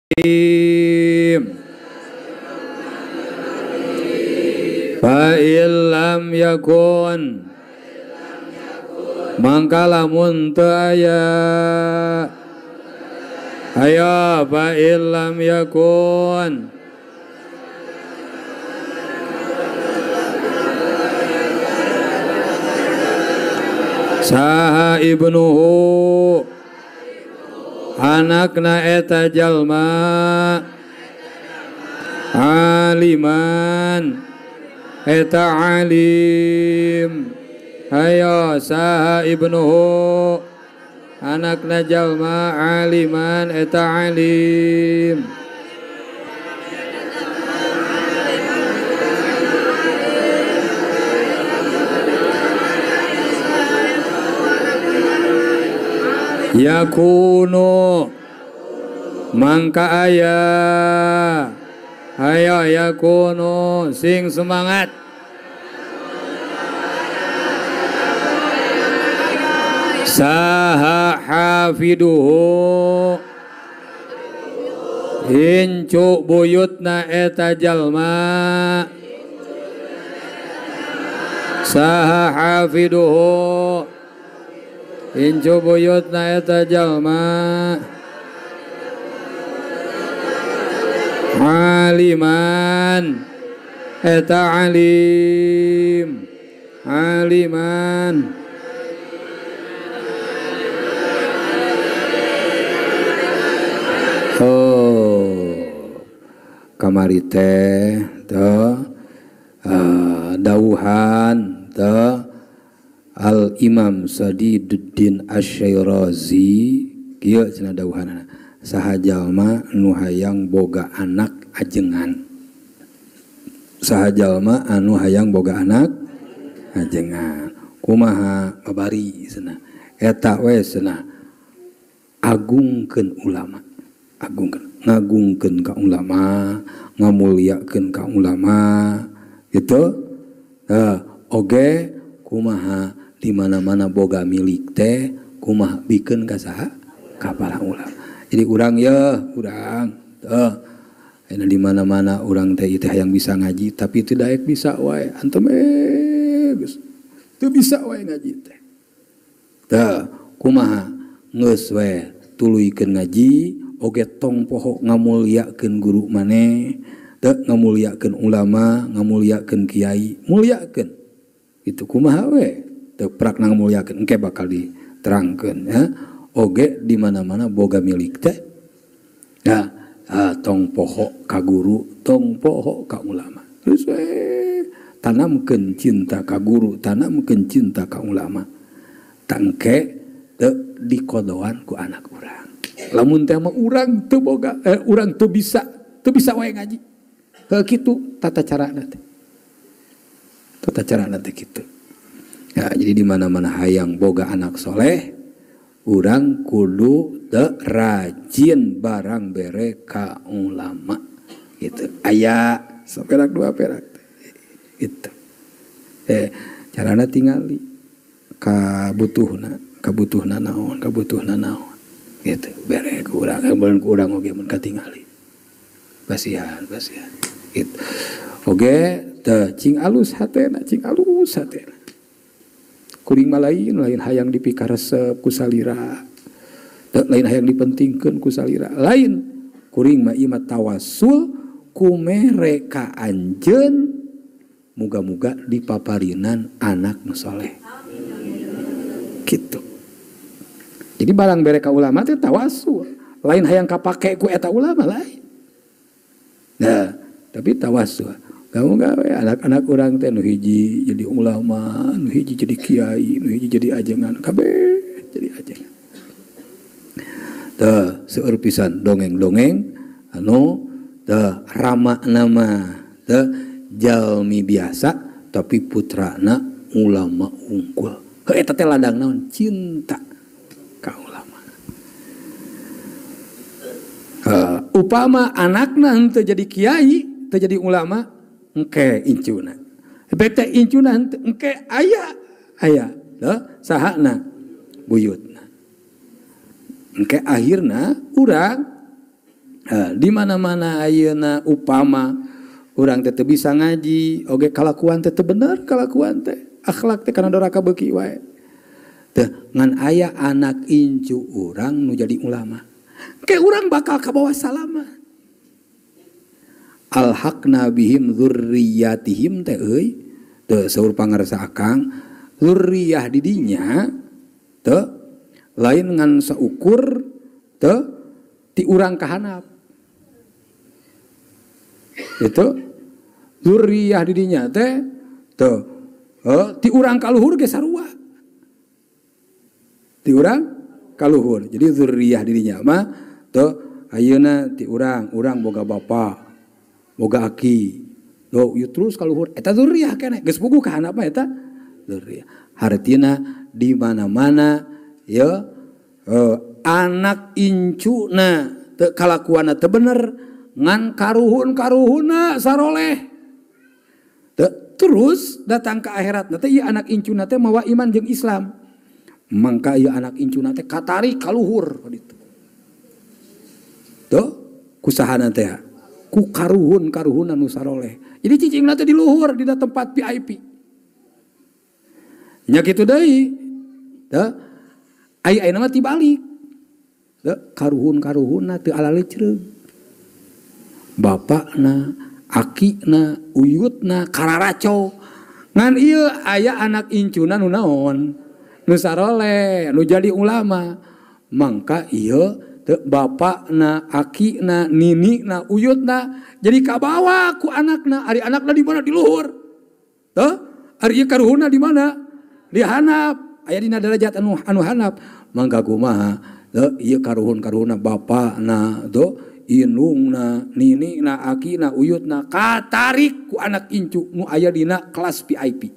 Fa illam yakun mangka lamun teu aya. Ayo fa illam yakun saha ibnuhu anakna eta jalma aliman eta alim. Ayo saha ibnuhu anakna jalma aliman eta alim. Yakunu mangka aya. Ayo yakunu sing semangat. Saha hafiduhu incu buyutna eta jalma. Saha hafiduhu incu buyutna eta jalma aliman eta alim. Aliman. Oh, kamari teh teh dawuhan teh Al Imam Sadiduddin Asy-Syirazi kieu cenah dawuhanana saha jalma nu hayang boga anak ajengan. Saha jalma anu hayang boga anak ajengan kumaha babari cenah eta we cenah agungkeun ulama. Agungkeun, ngagungkeun ka ulama, ngamuliakeun ka ulama gitu. Oge kumaha di mana-mana boga milik teh kumaha bikeun ka saha? Ka para ulama. Jadi urang ye, urang teh ayeuna di mana-mana urang teh ieu teh hayang bisa ngaji tapi teu daek bisa wae. Antum geus teu bisa wae ngaji teh. Teh kumaha geus we tuluykeun ngaji oge tong poho ngamuliakeun guru maneh, teu ngamuliakeun ulama, ngamuliakeun kiai, muliakeun. Itu kumaha we teu prak ngamuliakeun engke bakal diterangkeun ya. Oge di mana-mana boga milik teh ya, tong poho ka guru, tong poho ka ulama. Terus we tanamkeun cinta ka guru, tanamkeun cinta ka ulama. Tangke teu dikodoan ku anak urang. Lamun teh mah urang teu boga urang teu bisa wae ngaji. Heuh kitu tata carana teh. Tata carana teh kitu. Ya, jadi di mana-mana hayang boga anak soleh, urang kudu teu rajin barang bere ka ulama gitu. Aya saperak dua perak gitu. Carana tingali kabutuhna, kabutuhna naon, kabutuhna naon. Gitu bere ku urang, mun ku urang oge mun katingali. Basihan, basihan. Gitu. Oge teh cing alus hatena, cing alus hatena. Kuring mah lain, lain hayang dipikaresep ku salira. Teu lain hayang dipentingkeun ku salira. Lain kuring mah ieu mah tawasul ku mere ka anjeun muga-muga dipaparinan anak nu soleh. Gitu. Jadi barang bere ka ulama teh tawasul, lain hayang kapake ku eta ulama lain. Nah, tapi tawasul. Kamu gawe anak-anak urang teh nu hiji jadi ulama, nu hiji jadi kiai, nu hiji jadi ajengan, kabeh jadi ajengan. Teh seueur pisan dongeng-dongeng anu teh rama nama teh jalmi biasa tapi putrana ulama unggul. Heuh eta teh ladang naon? Cinta ka ulama. Upama anakna henteu jadi kiai, teu jadi ulama, engke incuna. Bete incuna henteu engke aya, aya teu sahana buyutna. Engke akhirna urang Di mana-mana ayeuna upama urang teh teu bisa ngaji oge kalakuan teh teu bener kalakuan teh akhlak teh kana doraka beuki wae. Teh ngan aya anak incu urang nu jadi ulama. Ke urang bakal kabawa salamat. Alhaqna bihim dzurriyyatihim teh euy. Teu saur pangarsa akang dzurriyah di dinya teu lain ngan saukur teu ti urang kahanap. Itu dzurriyah di dinya teh teu ti urang kaluhur ge sarua. Ti urang kaluhur. Jadi dzurriyah di dinya mah teu ayeuna ti urang, urang boga bapa, boga aki. Loh, ieu terus kaluhur eta dzurriyah keneh. Geus puguh ka handap mah eta dzurriyah. Hartina di mana-mana ya anak incuna teu kalakuanna teu bener ngan karuhun-karuhunna saroleh. Teu terus datang ke akhirat teh ieu anak incuna teh mawa iman jeung Islam. Mangka ieu anak incuna teh katarik kaluhur kitu. Tuh kusahana teh ku karuhun-karuhunna nu saroleh. Jadi cicingna teh di luhur dina tempat VIP. Nya kitu deui. Teu aya ayeuna mah tibalik. Teu karuhun-karuhunna teu alalecreug. Bapakna, akina, uyutna kararaco. Ngan ieu aya anak incuna nu naon? Nu saroleh, nu jadi ulama. Mangka ieu teu bapakna, akina, ninina, uyutna jadi kabawa ku anakna. Ari anakna di mana? Di luhur. Teu? Ari ieu karuhunna di mana? Di handap. Aya dina derajat anu handap. Mangka kumaha? Teu ieu karuhun-karuhunna bapakna, teu indungna, ninina, akina, uyutna katarik ku anak incu nu aya dina kelas VIP.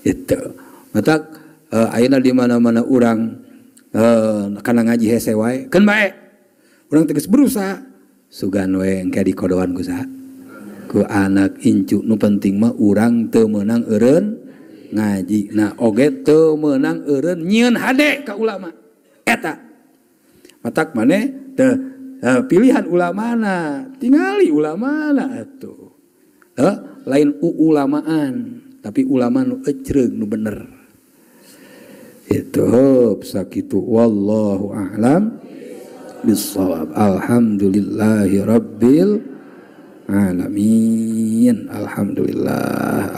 Itu. Matak ayeuna di mana-mana urang kana ngaji hese wae, keun bae. Urang teh geus berusaha sugan we engke dikodoan ku saha? Ku anak incu. Nu penting mah urang teu meunang eureun ngaji. Nah oge teu meunang eureun nyieun hade ka ulama. Eta. Matak maneh teu pilihan ulamana, tingali ulamana atuh. Lain ulamaan, tapi ulama nu ecreung nu bener. Itu sakitu wallahu a'lam bissawab. Alhamdulillahi rabbil alamin. Alhamdulillah.